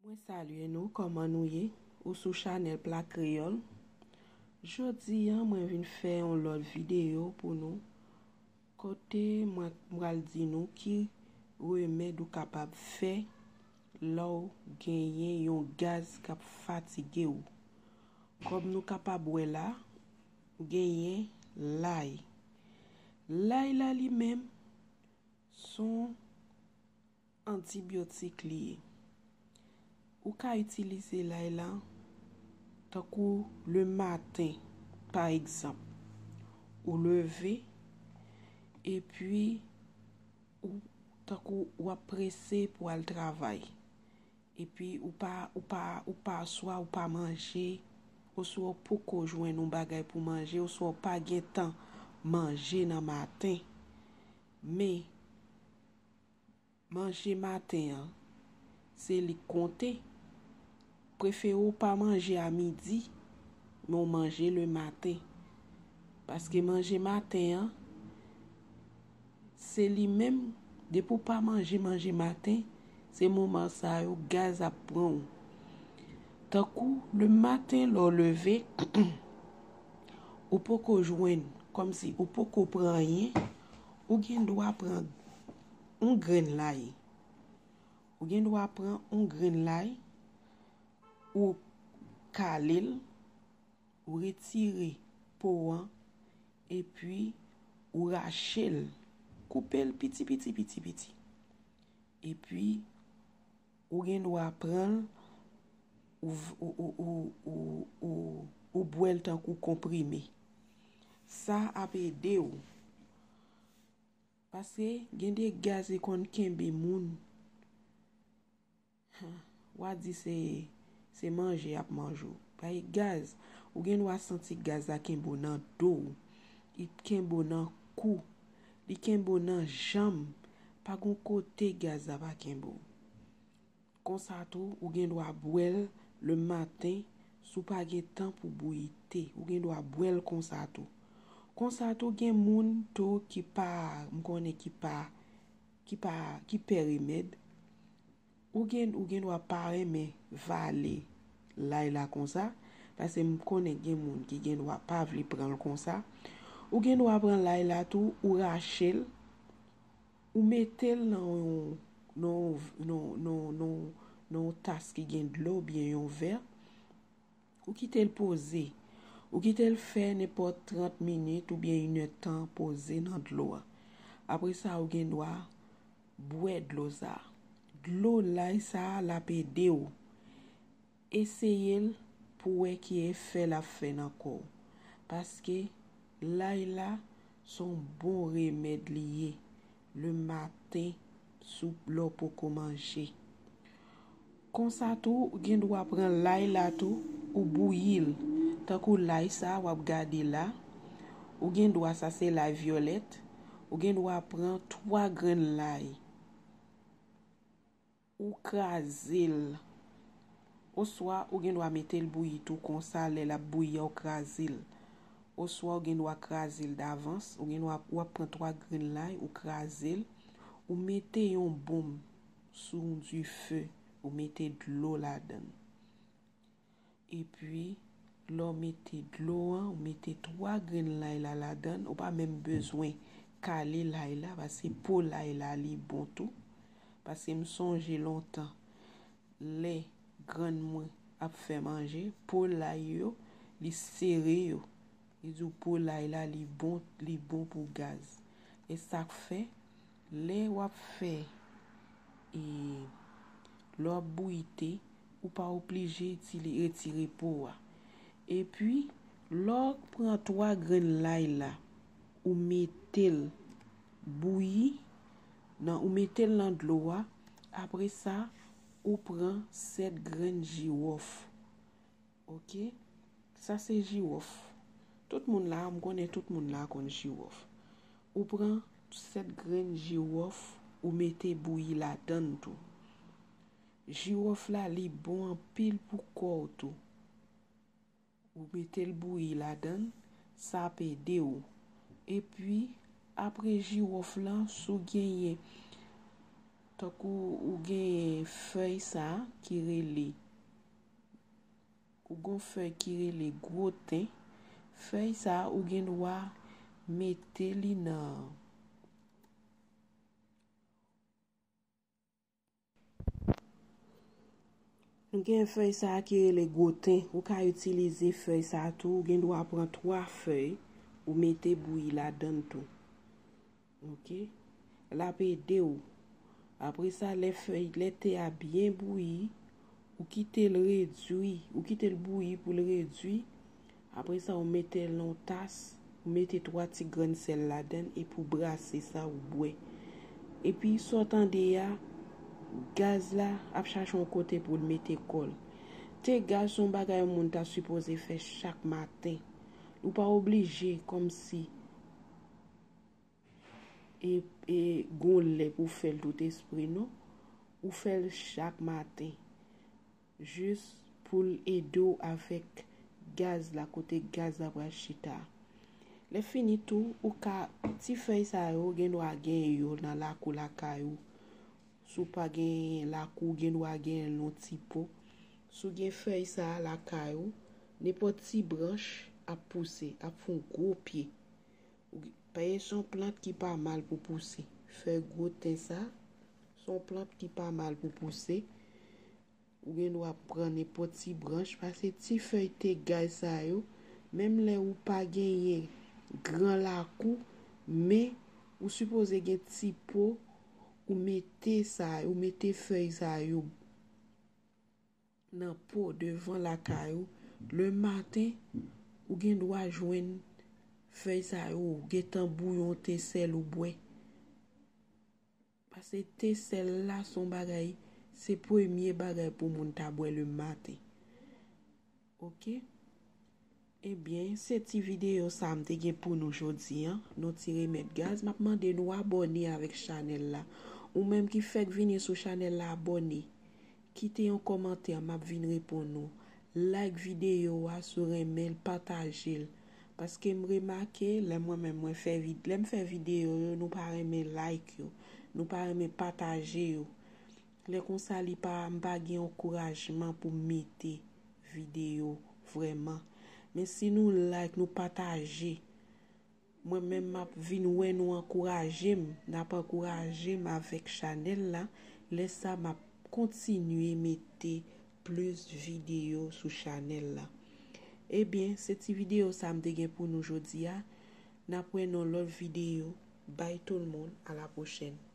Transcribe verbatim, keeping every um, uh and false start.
Mwen salye nou, kòman nou ye? Ou sou chanèl Pla Kreyòl. Jodi a, mwen vin fè yon lòt videyo pou nou. Kote mwen pral di nou ki remèd ou kapab fè lè w genyen yon gaz k ap fatige w. Kòm nou kapab wè la, genyen lay. Lay la li menm, s on antibyotik li ye. Ou ka itilize lay la tankou le maten, pa egzanp. Ou leve, epi ou, tankou w ap prese pou al travay. Epi ou pa, ou pa, ou pa, swa ou pa manje, oswa w poko jwenn yon bagay pou manje, oswa w pa gen tan manje nan maten. Men, manje maten an, se li k konte. Prefere w pa manje a midi, men w manje le maten. Paske manje maten an, se li menm, depi w pa manje, manje maten, se moman sa yo gaz ap pran w. Tankou le maten, lè w leve, ou poko jwenn, kòmsi ou poko pran anyen, ou gen dwa pran yon grenn lay. Ou gen dwa pran yon grenn lay, ou kale l, ou retire po an, epi ou rache l, koupe l piti, piti, piti, piti. Epi, ou gen dwa pran l, ou, ou, ou, ou, ou, ou, ou bwè l tankou konprime. Sa ap ede w. Paske gen de gaz ki konn kenbe moun. W a di se, se manje y ap manje w. Paske gaz, ou gen dwa santi gaz la kenbe w nan do w. Li kenbe w nan kou. Li kenbe w nan janm. Pa gon kote gaz la pa kenbe w. Konsa tou, ou gen dwa bwè l le maten, si w pa gen tan pou bouyi te, ou gen dwa bwè l konsa tou. Konsa tou, gen moun tou ki pa, m konnen ki pa, ki pa, ki pè remèd. Ou gen, ou gen dwa pa renmen vale lay la konsa, paske m konnen gen moun ki gen dwa pa vle pran l konsa. Ou gen dwa pran lay la tou, ou rache l, ou mete l nan yon, nan yon, nan, nan, nan, nan yon tas ki gen dlo oubyen yon vè, ou kite l poze. Ou kite l fè nenpòt trant minit oubyen inèdtan poze nan dlo a. Apre sa, ou gen dwa bwè dlo sa a. Dlo lay sa a, l ap ede w. Eseye l pou w wè ki efè l ap fè nan kò w. Paske lay la s on bon remèd li ye le maten sou lè w poko manje. Konsa tou, ou gen dwa pran lay la tou, ou bouyi l. Tankou lay sa a w ap gade la, ou gen dwa, sa se lay vyolèt, ou gen dwa pran twa grenn lay. Ou kraze l. Oswa ou gen dwa mete l bouyi tou konsa, lè l ap bouyi a, ou kraze l. Oswa ou gen dwa kraze l davans, ou gen dwa, w ap pran twa grenn lay, ou kraze l, ou mete yon bonm sou yon dife, ou mete dlo ladan l. Epi, lè w mete dlo an, ou mete twa grenn lay la ladan l, ou pa menm bezwen kale lay la, paske po lay la, li bon tou. Paske m sonje lontan, lè grann mwen ap fè manje, po lay yo, li sere yo. Li di w po lay la, li bon, li bon pou gaz. E sa k fè, lè w ap fè, e, lè w ap bouyi te, ou pa oblije itili-, retire po a. Epi, lè w pran twa grenn lay la, ou mete l bouyi, nan, ou mete l nan dlo a, apre sa, ou pran sèt grenn jiwòf. Oke? Sa se jiwòf. Tout moun la, m konnen tout moun la konn jiwòf. Ou pran sèt grenn jiwòf, ou mete bouyi ladan l tou. Jiwòf la, li bon anpil pou kò w tou. Ou mete l bouyi ladan l, sa ap ede w. Epi, apre jiwòf lan, si w genyen Tankou ou gen fèy sa ki rele, ou gen fèy ki rele gwo ten, fèy sa ou gen dwa mete li nan Ou gen fèy sa a ki rele gwo ten. Ou ka itilize fèy sa a tou. Ou gen dwa pran twa fèy, ou mete bouyi ladan l tou. Oke? L ap ede w. Apre sa, lè fèy, lè te a byen bouyi, ou kite l redui, ou kite l bouyi pou l redui. Apre sa, ou mete l nan yon tas, ou mete twa ti grenn sèl ladan l epi w brase sa, ou bwè. Epi sa w tande a, gaz la ap chache yon kote pou l mete kò l. Te gaz se yon bagay yon moun ta sipoze fè chak maten. Ou pa oblije kòmsi e, e gon lè pou w fè l tout espre, non. Ou fè l chak maten. Jis pou l ede w avèk gaz la, kote gaz la pral chita. Lè fini tou, ou ka, ti fèy sa yo, gen dwa gen yo nan lakou lakay ou. Si w pa gen lakou, gen dwa gen yon ti po. Si w gen fèy sa a lakay ou, nenpòt ti branch ap pouse, ap fè yon gwo pye. Ou gen, paske se yon plant ki pa mal pou pouse. Fèy gwo ten sa, se yon plant ki pa mal pou pouse. Ou gen dwa pran nenpòt ti branch, paske ti fèy te gaz sa yo, menm lè ou pa genyen gran lakou, men ou sipoze gen ti po, ou mete sa, ou mete fèy sa yo nan po devan lakay ou. Le maten, ou gen dwa jwenn fèy sa yo, ou gentan bouyon te sèl ou bwè. Paske te sèl la se yon bagay, se premye bagay pou moun ta bwè le maten. Oke? Ebyen, se ti videyo sa a m te gen pou nou jodi a. Nou ti remèd gaz. M ap mande nou abòne avèk chanèl la. Ou menm ki fèk vini sou chanèl la, abòne. Kite yon kòmantè, m ap vin reponn ou. Like videyo a si w renmen l, pataje l. Paske m remake, lè mwen menm mwen fè vid-, lè m fè videyo yo, nou pa renmen like yo. Nou pa renmen pataje yo. Lè konsa, li pa, m pa gen ankourajman pou m mete videyo vrèman. Men si nou like, nou pataje, mwen menm m ap vin wè nou ankouraje m, n ap ankouraje m avèk chanèl la. Lè sa, m ap kontinye mete plis videyo sou chanèl la. Ebyen, se ti videyo sa m te gen pou nou jodi a. N ap wè nan lòt videyo. Bye tout le monde, à la prochaine.